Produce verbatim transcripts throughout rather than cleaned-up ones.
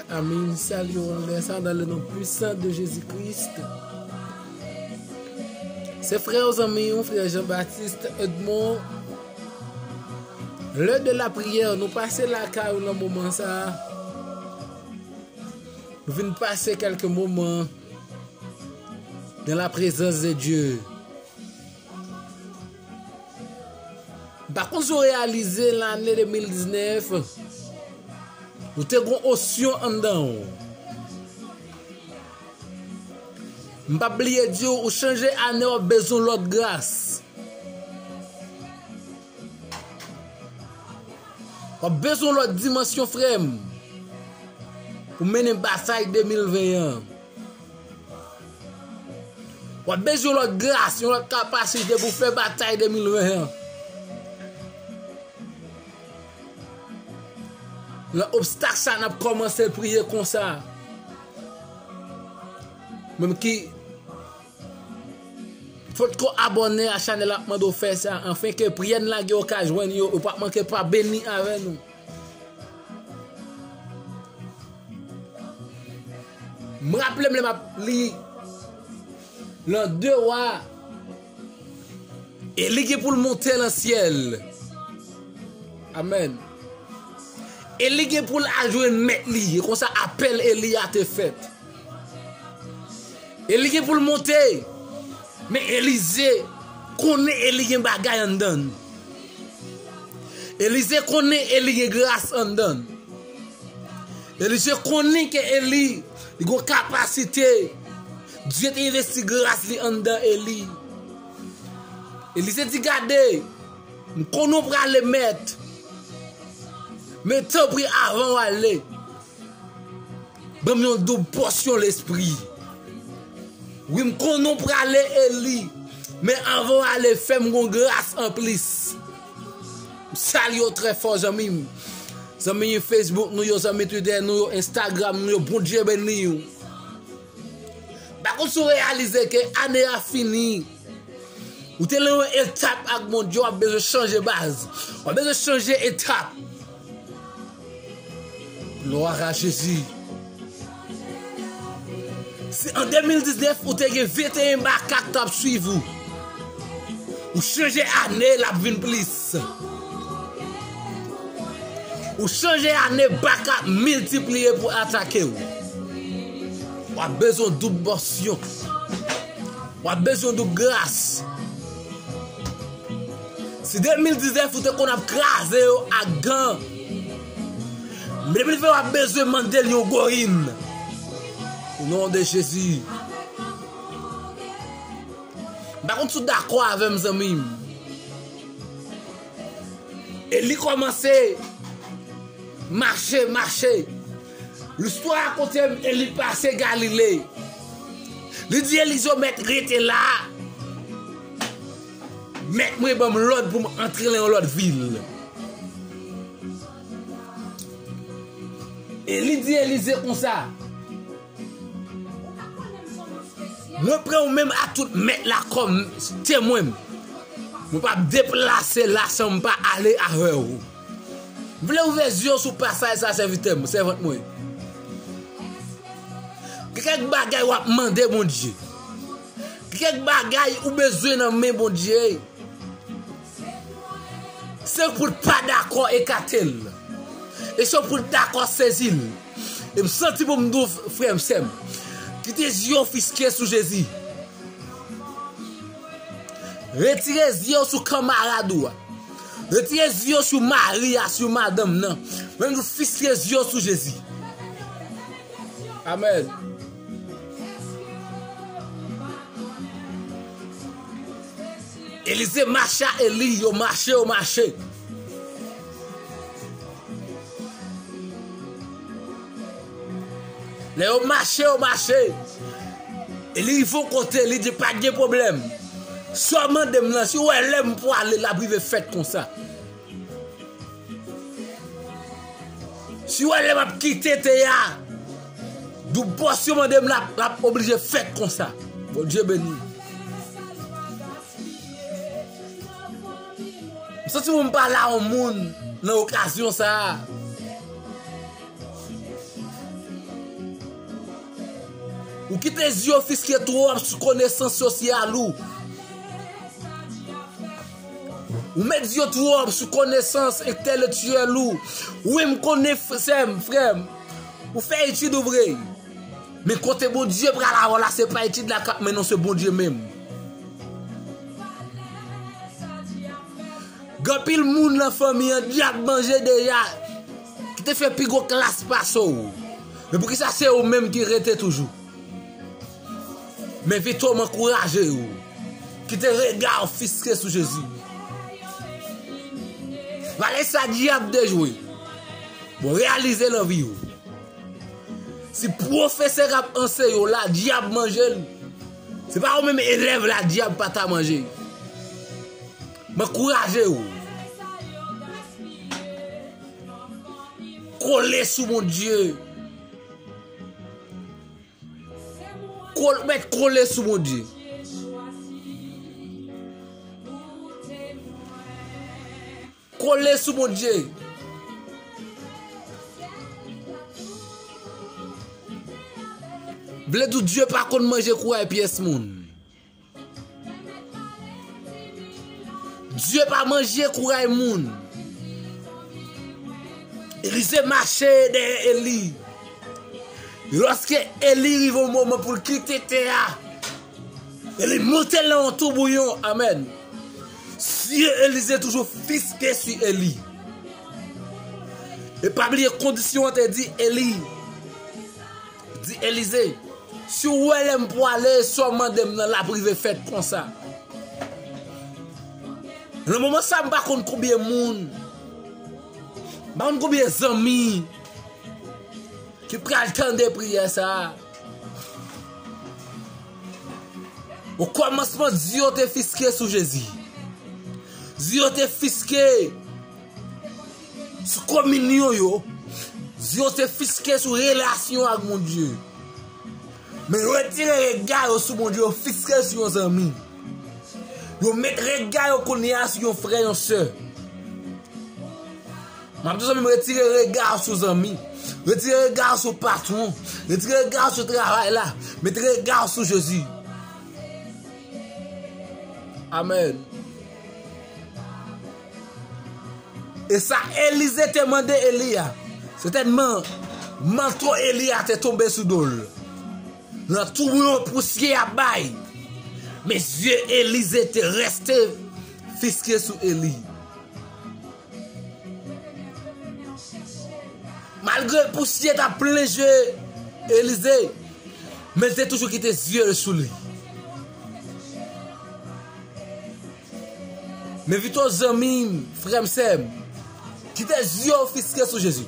Amen. Salye w nan lè sa a, dans le nom puissant de Jésus-Christ. Se frè w, zanmi w, frè Jean-Baptiste Edmond. Lè de la priyè, nou pase lakay ou nan moman sa a. Nou vin pase kèlke moman dans la présence de Dieu. M pa konn si w reyalize lane de mil diznèf, ou te gon osyon anndan w. M p ap bliye di w, ou chanje ane, w ap bezwen lòt gras. W ap bezwen lòt dimansyon, frè m, pou mennen batay de mil ven an. W ap bezwen yon lòt gras, yon lòt kapasite pou fè batay de mil ven an. Nan obstak sa, n ap kòmanse priye konsa. Menm ki potko abòne a chanèl la, m ap mande w fè sa. Anfen, ke priyè n lage yo ka jwenn yo, yo p ap manke pa beni avè nou. M raple m lè m ap li nan de Wa, Eli gen pou l monte nan syèl. Amèn. Eli gen pou l al jwenn mèt li. E konsa apèl Eli a te fèt. Eli gen pou l monte. Men Elize konnen Eli gen bagay anndan l. Elize konnen Eli gen gras anndan l. Elize konnen ke Eli, li gon kapasite. Dye te envesti gras li anndan Eli. Elize di, "Gade, m konnen w prale, Mèt. Men tanpri, avan w ale, ban m yon doub pòsyon lespri. Wi, m konnen w prale, Eli, men avan w ale, fè m gon gras anplis." M salye w trè fò, zanmi m. Zanmi Facebook nou yo, zanmi Twitter nou yo, Instagram nou yo, Bondye beni w. Pa konn si w reyalize ke ane a fini. Ou te nan yon etap ak Bondye, w ap bezwen chanje baz. W ap bezwen chanje etap. Glwa a Jezi. Si an de mil diznèf, ou te gen venteyen makak k t ap swiv ou, ou chanje ane, l ap vin plis. Ou chanje ane, bak ap miltipliye pou atake w. W ap bezwen doub pòsyon. W ap bezwen doub gras. Si de mil diznèf ou te konn ap kraze yo ak gan, de mil ven w ap bezwen mande l yon goyin. O non de Jezi. M pa konn si w dakò avè m, zanmi m. Eli kòmanse mache, mache. Listwa rakonte m Eli pase Galile. Li di Elize, "Mèt, rete la. Mèt mwen ban m lòd pou m antre nan yon lòt vil." Eli di Elize konsa, "Mwen pran ou menm ak tout mèt la kòm temwen m. Mwen p ap deplase la san m pa ale avè w." M vle ouvè zye w sou pasaj sa, sèvitè m, sèvant mwen. Gen kèk bagay w ap mande Bondye. Gen kèk bagay ou bezwen nan men Bondye. Se pou l pa dakò ekate l. E se pou l dakò sezi l. E m santi pou m di w, frè m, sè m, kite zye w fiske sou Jezi. Retire zye w sou kanmarad ou a. Retire zye w sou mari a, sou madanm nan. Men nou fiske zye w sou Jezi. Amèn. Elize mache a Eli, yo mache, yo mache. Lè yo mache, yo mache. Eli rive yon kote, li di, "Pa gen pwoblèm. Sa w mande m nan, si w wè lè m pwale, l ap rive fèt konsa." Si w wè lè m ap kite tè a, doub pòsyon mande m, l ap, l ap oblije fèt konsa. Bondye beni. M santi pou m pale a yon moun nan okazyon sa a. Ou kite zye w fiske twòp sou konesans sosyal ou. Ou met zye w twòp sou konesans entèlektyèl ou. Wi, m konnen, f-, sè m, frè m. Ou fè etid ou vre. Men kote Bondye pral avè w la, se pa etid la k ap mennen w, se Bondye menm. Gen anpil moun nan fanmi an, dyab manje deja, ki te fè pi gwo klas pase w. Men poukisa se ou menm ki rete toujou? Men Vito, m ankouraje w. Kite rega w fiske sou Jezi. Gade sa dyab te jwe. Bon, reyalize nan vi w. Si pwofesè k ap anseye w la, dyab manje l, se pa ou menm elèv la, dyab pa ta manje. M ankouraje w. Kole sou Bondye. Kol-, mèt kole sou Bondye. Kole sou Bondye. Vle di w Dye pa konn manje kouray pyès moun. Dye pa manje kouray moun. Elize mache dèyè Eli. Lòske Eli rive yon moman pou l kite tè a, Eli monte l nan yon toubouyon. Amèn. Zye Elize toujou fiske sou Eli. E pa bliye kondisyon an te di Eli. Di Elize, si w wè lè m pwale, sa w mande m nan l ap rive fèt konsa. Nan moman sa, m pa konn konbyen moun, m pa konn konbyen zanmi ki pral tande priyè sa a. O kòmansman, zye yo te fiske sou Jezi. Zye yo te fiske sou kominyon yo. Zye yo te fiske sou relasyon ak Bondye. Men yo retire rega yo sou Bondye, yo fiske sou yon zanmi. Yo met rega yo kounye a sou yon frè, yon sè. M ap di zanmi m, retire rega w sou zanmi. Retire rega w sou patwon. Retire rega w sou travay la. Mete rega w sou Jezi. Amèn. E sa Elize te mande Eli a. Sètènman, manto Eli a te tonbe sou do l. Nan tou yon pousyè ap bay. Men zye Elize te reste fiske sou Eli. Malgre pousyè t ap plen je Elize, men l te toujou kite zye l sou li. Men Vito zanmi m, frè m, sè m, kite zye w fiske sou Jezi.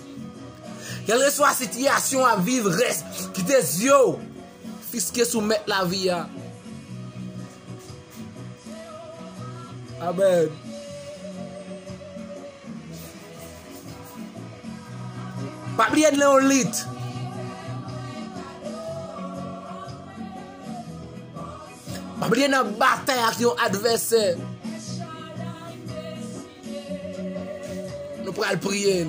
Kèlkeswa sitiyasyon w ap viv, rès, kite zye w fiske sou mèt lavi a. Amèn. Pa bliye n nan yon lit. Pa bliye n nan batay ak yon advèsè. Nou pral priye.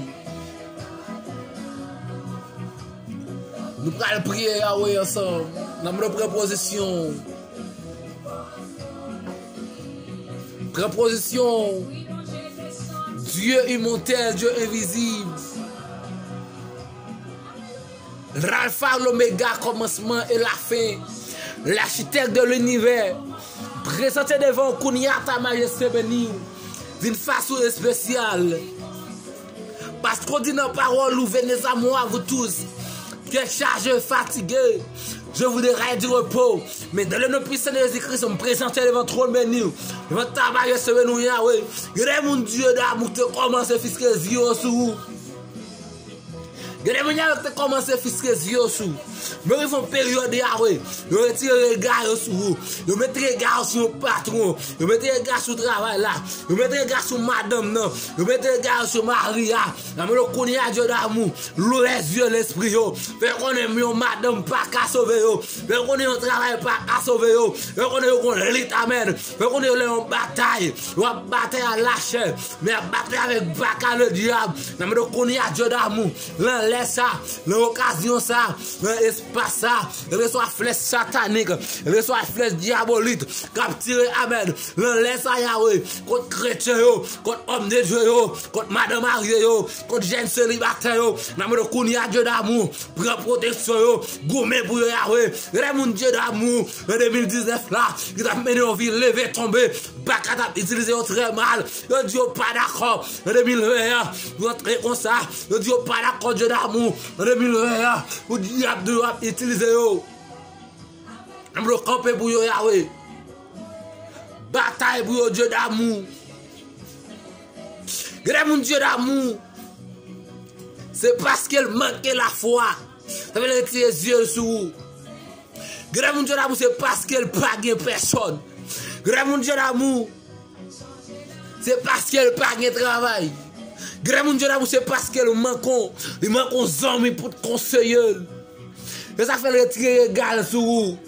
Nou pral priye Yahweh ansanm. N ap pran pozisyon. Pran pozisyon. Dye imòtèl, Dye envizib. L'alpha, l'oméga, kòmansman e lafen. L'architecte de l'univers. Prezante devan w kounye a ta majeste beni w d'une façon spéciale. Paske w di nan pawòl ou, venez à moi, vous tous qui êtes chargés, fatigués, je vous donnerai du repos. Men dans le nom puissant de Jésus-Christ, m prezante devan twòn beni w, devan ta majeste beni w, Yahweh. Gen de moun Dye damou te kòmanse fiske zye yo sou ou. Gen de moun Yahweh te kòmanse fiske zye yo sou. Men rive yon peryòd Yahweh, yo retire rega yo sou ou. Yo mete rega yo sou yon patwon. Yo mete rega sou travay la. Yo mete rega sou madanm nan. Yo mete rega yo sou mari a. Nan men yo kounye a Dye damou. Louvè zye lespri yo. Fè konnen yon madanm pa ka sove yo. Fè konnen yon travay pa ka sove yo. Fè konnen yo gon lit, amèn. Fè konnen yo nan yon batay. Yo ap batay a lachè. Men y ap batay avèk baka ledyab. Nan men yo kounye a Dye damou. Lan lè sa, nan okazyon sa, nan espas sa, kèlkeswa flèch satanik, kèlkeswa flèch dyabolik k ap tire, amèn, nan lè sa, Yawe, kont kretyen yo, kont òm de Dye yo, kont madan marye yo, kont jèn selibatè yo, nan mwen kounye a, Dye damou, pran pwoteksyon yo, goumen pou yo, Yawe. Lè moun, Dye damou, nan de mil diznèf la, ki t ap mennen yon vi leve tonbe, baka t ap itilize yo trè mal. Yo di yo pa dakò. Nan de mil ven an, yo antre konsa. Yo di yo pa dakò, Dye damou. Nan de mil ven an, pou dyab nou yo ap itilize yo. Ann nou kanpe pou yo, Yawe. Batay pou yo, Dye damou. Gen de moun, Dye damou, se paske l manke lafwa. Sa vle retire zye l sou ou. Gen de moun, Dye damou, se paske l pa gen pèsòn. Gen de moun, Dye damou, se paske l pa gen travay. Gen de moun, Dye damou, se paske l manke w, li manke w zanmi pou t konseye l. Se sa k fè l retire rega l sou ou.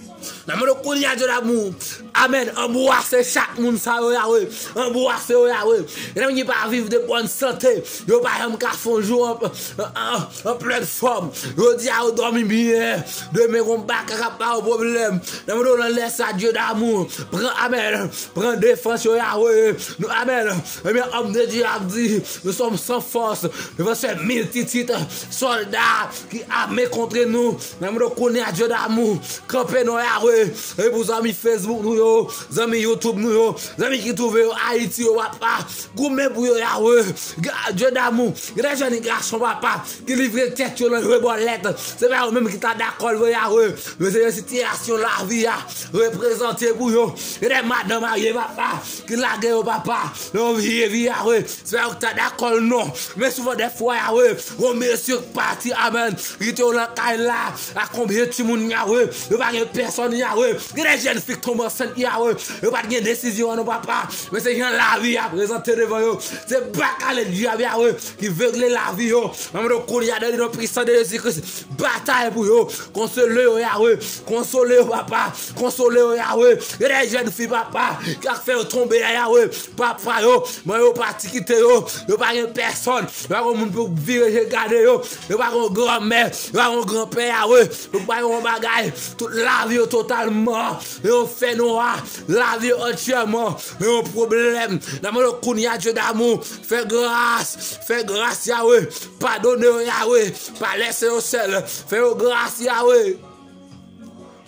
Nan mwen kounye a, Dye damou. Amèn. Anbwase chak moun sa yo, Yawe. Anbwase yo, Yawe. Gen de moun ki pa viv de bòn sante. Yo pa janm ka fè yon jou an, an, an, an plèn fòm. Yo di a yo dòmi byen. Demen gon baka k ap ba yo pwoblèm. Nan mwen nan lè sa, Dye damou. Pran, amèn. Pran defans yo, Yawe. Nou, amèn. Ebyen, òm de Dye ap di, nous sommes sans force. Devan se miltitit sòlda ki ame kont nou. Nan mwen kounye a, Dye damou, kanpe nou, Yawe. E pou zanmi Facebook nou yo, zanmi YouTube nou yo, zanmi ki twouve yo Ayiti yo, papa, goumen pou yo, Yawe. Ga-, Dye damou, gen de jèn gason, papa, ki livre tèt yo nan rebòlèt. Se pa yo menm ki ta dakò l vre, Yawe. Men se yon sitiyasyon lavi a reprezante pou yo. Gen de madanm marye, papa, ki lage yo, papa, nan yon vye vi, Yawe. Se pa yo ki ta dakò l non. Men souvan dèfwa, Yawe, yon mesye k pati, amèn, kite yo nan kay la, ak konbyen timoun, Yawe, yo pa gen pèsòn, Yawe. Gen de jèn fi k tonbe ansent, Yawe, yo pa t gen desizyon an non, papa. Men se jan lavi a prezante devan yo. Se baka lèdjyab, Yawe, ki vegle lavi yo. Nan mwen kounye a, nan non pwisan de Jezi Kris, batay pou yo. Konsole yo, Yawe. Konsole yo, papa. Konsole yo, Yawe. Gen de jèn fi, papa, k ap fè yo tonbe a, Yawe. Papa yo, men yo pati kite yo. Yo pa gen pèsòn. Yo pa gen moun pou vire je gade yo. Yo pa gen granmè. Yo pa gen granpè, Yawe. Yo pa gen yon bagay. Tout lavi yo totalman nan yon fènwa. Lavi yo antyèman nan yon pwoblèm. Nan mwen kounye a, Dye damou, fè gras. Fè gras, Yawe. Padone yo, Yawe. Pa lèse yo sèl. Fè yo gras, Yawe.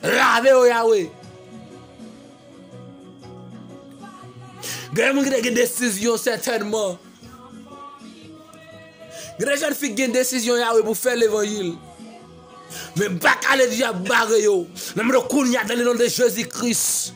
Lave yo, Yawe. Gen moun ki te gen desizyon sètènman. Gen de jèn fi ki gen desizyon, Yawe, pou fè levanjil. Men baka lèdjyab bare yo. Nan mwen kounye a, nan le non de Jezi Kris.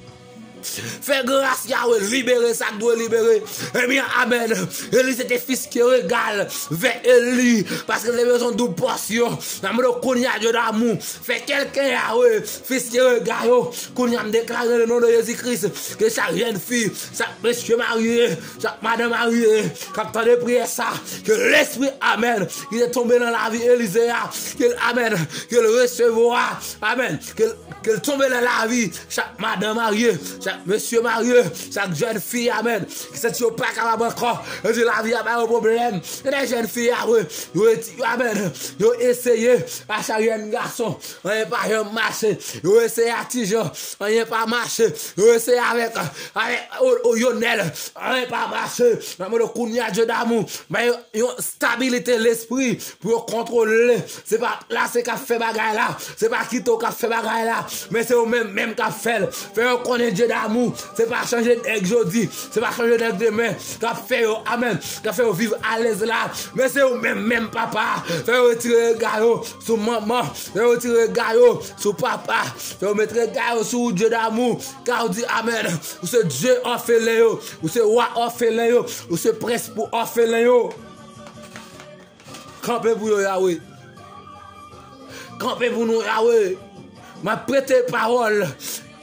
Fè gras, Yawe, libere sa k dwe libere. Ebyen, amèn. Elize te fiske rega l vè Eli, paske l te bezwen doub pòsyon. Nan mwen kounye a, Dye damou, fè kèlken, Yawe, fiske rega yo. Kounye a, m deklare nan le non de Jezi Kris, ke chak jèn fi, chak mesye marye, chak madanm marye, k ap tande priyè sa, ke lespri, amèn, ki te tonbe nan lavi Elize a, ke l, amèn, ke l resevwa, amèn, ke l, ke l tonbe nan lavi chak madanm marye, chak mesye marye, chak jèn fi, amèn, ki santi yo pa kapab ankò, yo di lavi a ba yo pwoblèm. Gen de jèn fi, Yawe, yo eti-, yo, amèn, yo eseye ak chak jèn gason, anyen pa janm mache. Yo eseye ak Tijan, anyen pa mache. Yo eseye avèk, avèk O-, O-, Yonèl, anyen pa mache. Nan mwen kounye a, Dye damou, ba yo yon stabilite lespri pou yo kontwole. Se pa Plas k ap fè bagay la. Se pa Kito k ap fè bagay la. Men se yo menm menm k ap fè l. Fè yo konnen, Dye damou, se pa chanje nèg jodi, se pa chanje nèg demen k ap fè yo, amèn, k ap fè yo viv alèz la. Men se yo menm menm, papa. Fè yo retire rega yo sou manman. Fè yo retire rega yo sou papa. Fè yo met rega yo sou ou, Dye damou. Ka ou di amèn. Ou se Dye òfelen yo. Ou se wa òfelen yo. Ou se prens pou òfelen yo. Kanpe pou yo, Yawe. Kanpe pou nou, Yawe. M ap prete pawòl,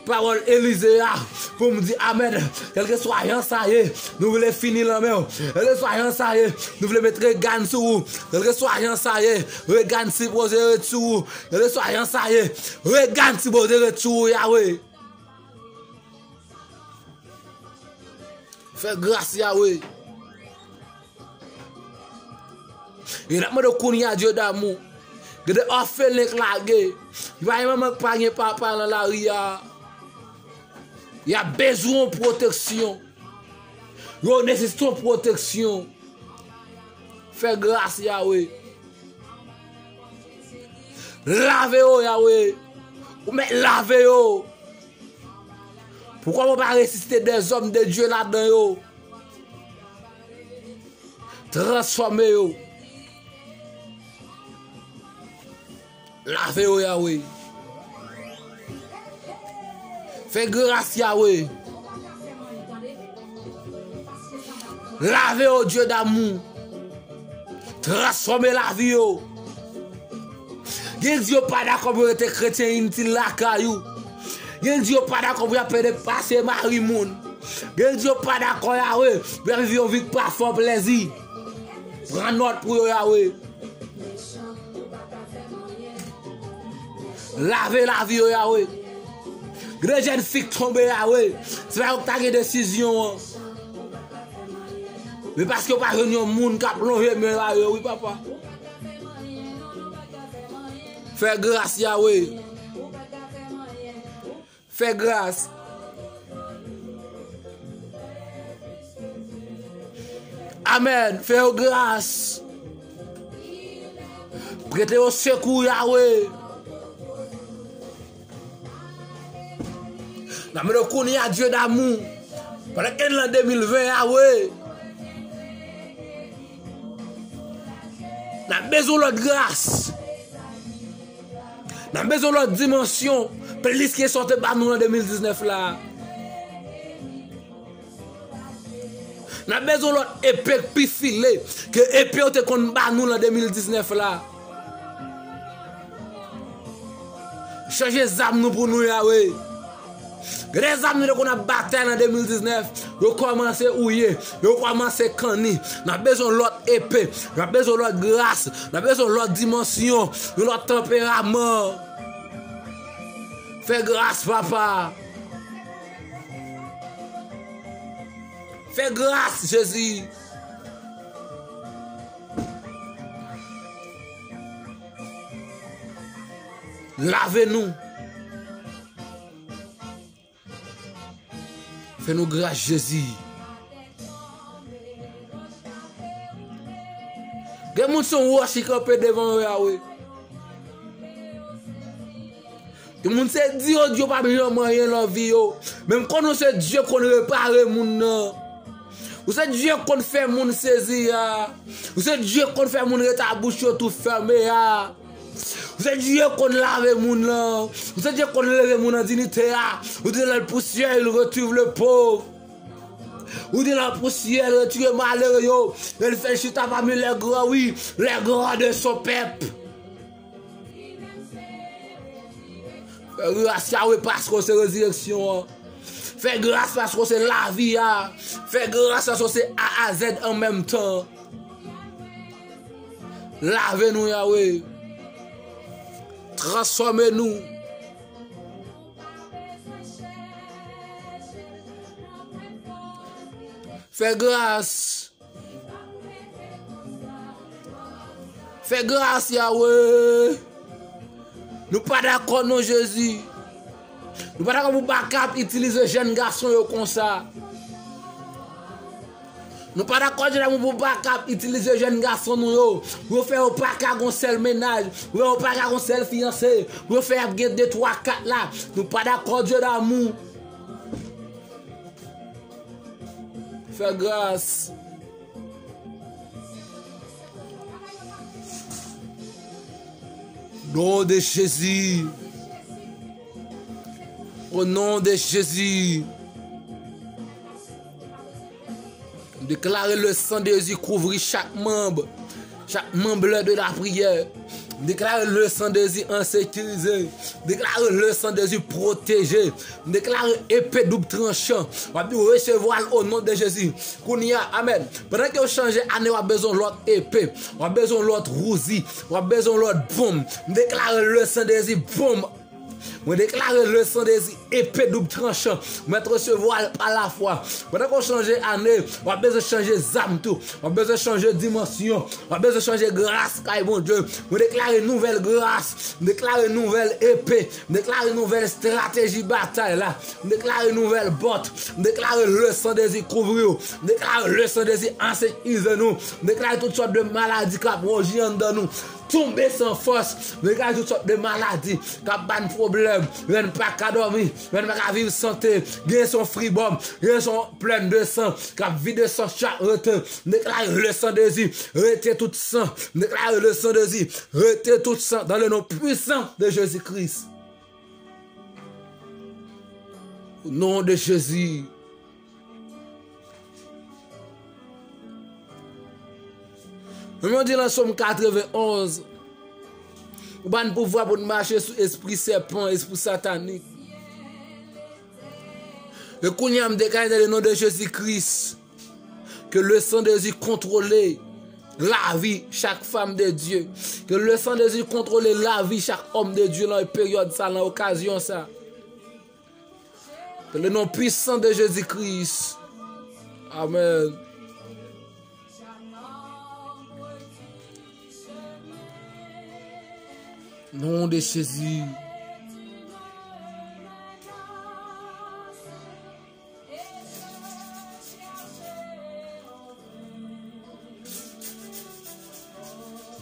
pawòl Elize a, pou m di amèn. Kèlkeswa jan sa ye, nou vle fini nan men w. Kèlkeswa jan sa ye, nou vle met rega n sou ou. Kèlkeswa jan sa ye, rega n sipoze ret sou ou. Kèlkeswa jan sa ye, rega n sipoze ret sou ou, Yawe. Fè gras, Yawe. E n ap mande w kounye a, Dye damou, Gen de òfelen k lage. Yo pa gen manman, k pa gen papa nan lari a. Y ap bezwen yon pwoteksyon. Yo nesesite yon pwoteksyon. Fè gras, Yawe. Lave yo, Yawe. Ou mèt lave yo. Poukwa ou pa resisite dèzòm de Dye ladan yo? Transfòme yo. Lave yo, Yawe. Fè gras, Yawe. Lave yo, Dye damou. Transfòme lavi yo. Gen di yo pa dakò pou yo rete kretyen initil lakay ou. Gen di yo pa dakò pou y ap pede pase mari moun. Gen di yo pa dakò, Yawe, pou y ap viv yon vi k pa fè w plezi. Pran nòt pou yo, Yawe. Lave lavi yo, Yawe. Gen de jèn fi k tonbe, Yawe. Se pa yo k ta gen desizyon an. Men paske yo pa jwenn yon moun k ap lonje men ba yo, wi, papa. Fè gras, Yawe. Fè gras. Amèn. Fè yo gras. Prete yo sekou, Yawe. N ap mande w kounye a, Dye damou. Pandan ke n lan de mil ven, Yawe. N ap bezwen lòt gras. N ap bezwen lòt dimansyon plis ke sa w te ba nou nan de mil diznèf la. N ap bezwen lòt epe k pi file ke epe w te konn ba nou nan de mil diznèf la. Chanje zam nou pou nou, Yawe. Gen de zam nou te konn ap batay nan de mil diznèf, yo kòmanse ouye, yo kòmanse kanni. N ap bezwen lòt epe, n ap bezwen lòt gras, n ap bezwen lòt dimansyon, yon lòt tanperaman. Fè gras, papa. Fè gras, Jezi. Lave nou. Fè nou gras, Jezi. Gen moun se yon wòch ki kanpe devan yo, Yawe. Gen moun se di yo, di yo pa janm anyen nan vi yo. Men m konnen w se Dye konn repare moun nan. Ou se Dye konn fè moun sezi a. Ou se Dye konn fè moun ret a bouch yo tou fèmen a. Ou se Dye konn lave moun lan. Ou se Dye konn leve moun an diyite a. Ou di dans la poussière, il retrouve le pauvre. Ou di dans la poussière, il retire malere yo. E l fè l chita pami les grands, wi, les grands de son pèp. Fè gras, Yawe, paske w se rezireksyon an. Fè gras paske w se lavi a. Fè gras paske w se A a Z an menm tan. Lave nou, Yawe. Transfòme nou. Fè gras. Fè gras, Yawe. Nou pa dakò non, Jezi. Nou pa dakò pou baka ap itilize jèn gason yo konsa. Nou pa dakò, Dye damou, pou baka ap itilize jèn gason nou yo. Pou yo fè yo pa ka gon sèl mennaj. Pou yo pa ka gon sèl fiyanse. Pou yo fè y ap gen de, twa, kat la. Nou pa dakò, Dye damou. Fè gras. Nom de Jésus. Au nom de Jésus. M deklare le sang de Jésus kouvri chak manm. Chak manm lè de lapriyè. M deklare le sang de Jésus an sekirize. M deklare le sang de Jésus pwoteje. M deklare epe doub tranchan. W ap di w resevwa l o non de Jezi. Kounye a, amèn. Pandan ke w chanje ane, w ap bezwen lòt epe. W ap bezwen lòt wouzi. W ap bezwen lòt bonm. M deklare le sang de Jezi bonm. Mwen deklare le san de Jezi epe doub tranchan. Mwen resevwa l pa lafwa. Pandan ke w chanje ane, w ap bezwen chanje zam tou. W ap bezwen chanje dimansyon. W ap bezwen chanje gras kay Bondye. Mwen deklare nouvèl gras. Mwen deklare nouvèl epe. Mwen deklare nouvèl estrateji batay la. Mwen deklare nouvèl bòt. Mwen deklare le san de Jezi kouvri w. Mwen deklare le san de Jezi ansekirize nou. Mwen deklare tout sòt de maladi k ap woji anndan nou tonbe san fòs. Mwen deklare tout sòt de maladi k ap ba n pwoblèm. Lè n pa ka dòmi, lè n pa ka viv sante. Gen se yon fribòm, gen se yon plèn de san k ap vide san chak retan. Mwen deklare le san de Jezi rete tout san. Mwen deklare le san de Jezi rete tout san dans le nom puissant de Jésus-Christ. Au nom de Jésus. Menm jan di nan Sòm katrevenn onz, ou ba n pouvwa pou n mache sou espri sèpan, espri satanik. E kounye a m deklare dans le nom de Jésus-Christ, ke le san de Jezi kontwole lavi chak fanm de Dye. Ke le san de Jezi kontwole lavi chak òm de Dye nan peryòd sa, nan okazyon sa. Dans le nom puissant de Jésus-Christ. Amen. Nom de Jésus.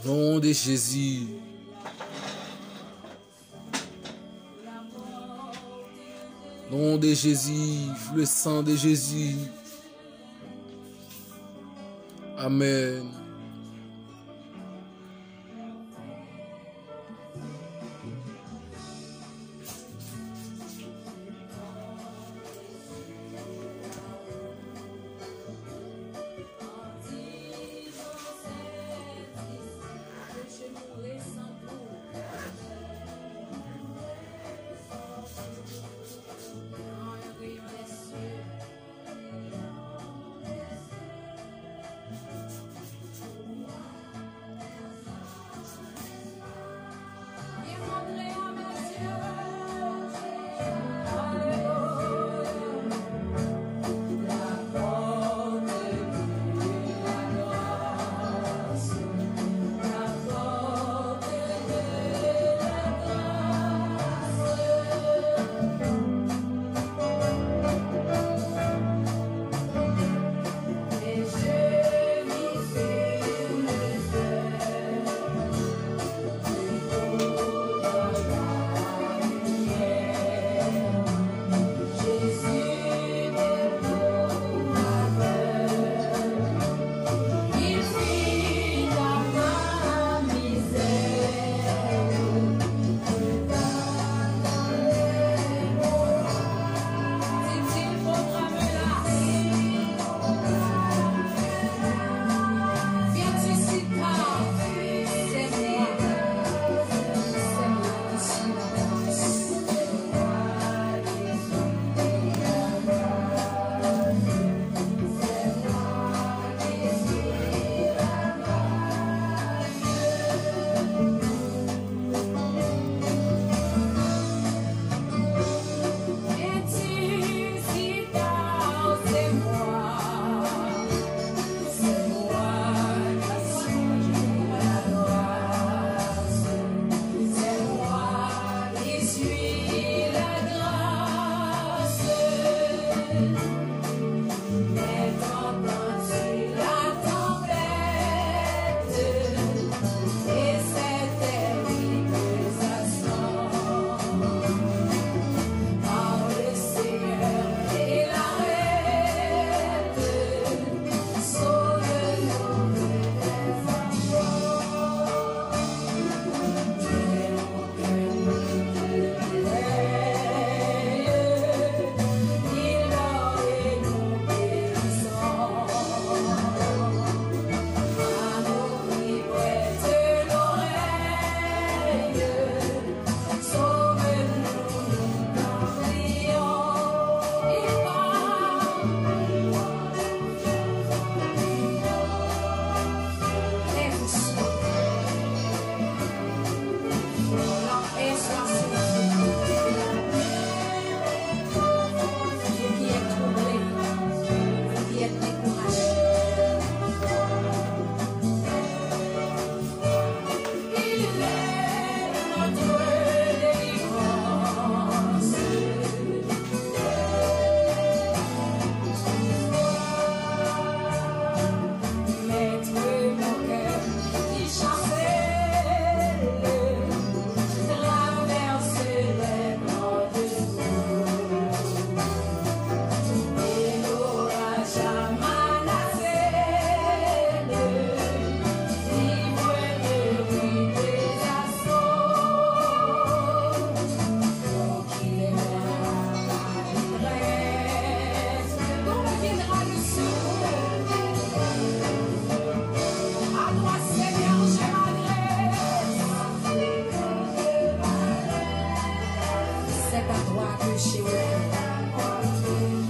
Nom de Jésus. Nom de Jésus, le sang de Jésus. Amen. Tèt a twa peche w lè.